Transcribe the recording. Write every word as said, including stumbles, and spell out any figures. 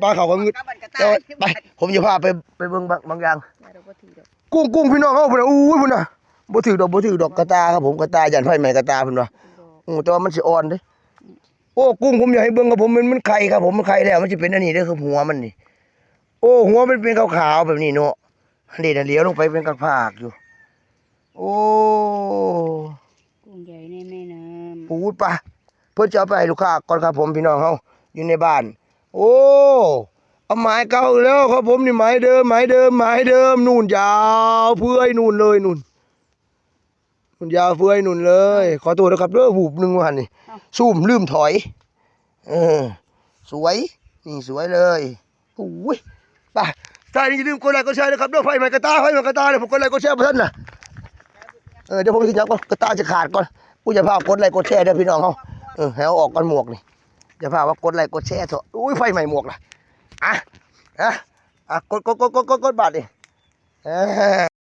ปลาเขาก็งึด กับมันกระต่าย แต่ว่าไป ผมจะพาไป ไปเบิ่งบาง บางอย่าง อย่าดอกบ่ถือดอก กุ้ง กุ้งพี่น้องเฮาพุ่นน่ะ อุ้ย พุ่นน่ะ บ่ถือดอก บ่ถือดอก กระต่ายครับผม กระต่าย ย่านไฟไหม้กระต่าย เพิ่นว่า ดอก อือ แต่ว่ามันสิอ่อนเด้ โอ้ กุ้งผมอยากให้เบิ่งครับผม มัน มันไข่ครับผม มันไข่แล้ว มันสิเป็นอันนี้เด้อ คือหัวมันนี่ โอ้ หัวมันเป็นขาวๆแบบนี้เนาะ อันนี้น่ะเหลียวลงไปเป็นกระพากอยู่ โอ้ กุ้งใหญ่ในแม่น้ำ ปูดปะ เพิ่นจะเอาไปให้ลูกค้าก่อนครับผม พี่น้องเฮา อยู่ในบ้าน โอ้ เอาหมายเก่าอีกแล้วครับผม นี่หมายเดิม หมายเดิม หมายเดิม นู่นยาวเฟือยนู่นเลย นู่น นู่นยาวเฟือยนู่นเลย ขอโทษนะครับเด้อ หูบหนึ่งว่าหั่นนี่ เอ้า ซูม ลืมถอย เออ สวย นี่สวยเลย โอ้ย ไป ถ้าอย่าลืมกดไลค์กดแชร์นะครับเด้อ ไฟไหม้กระต่าย ไฟไหม้กระต่ายเลย ผมกดไลค์กดแชร์บ่ทันน่ะ เออ เดี๋ยวผมสิจับก่อน กระต่ายจะขาดก่อน กูจะพากดไลค์กดแชร์เด้อพี่น้องเฮา เออ ให้เอาออกก่อนหมวกนี่ จะพาว่ากดไลค์กดแชร์เถอะ อุ้ย ไฟไหม้หมวกล่ะ อ่ะ อ่ะ อ่ะ กด กด กด กด กด กดบาดนี่ เออ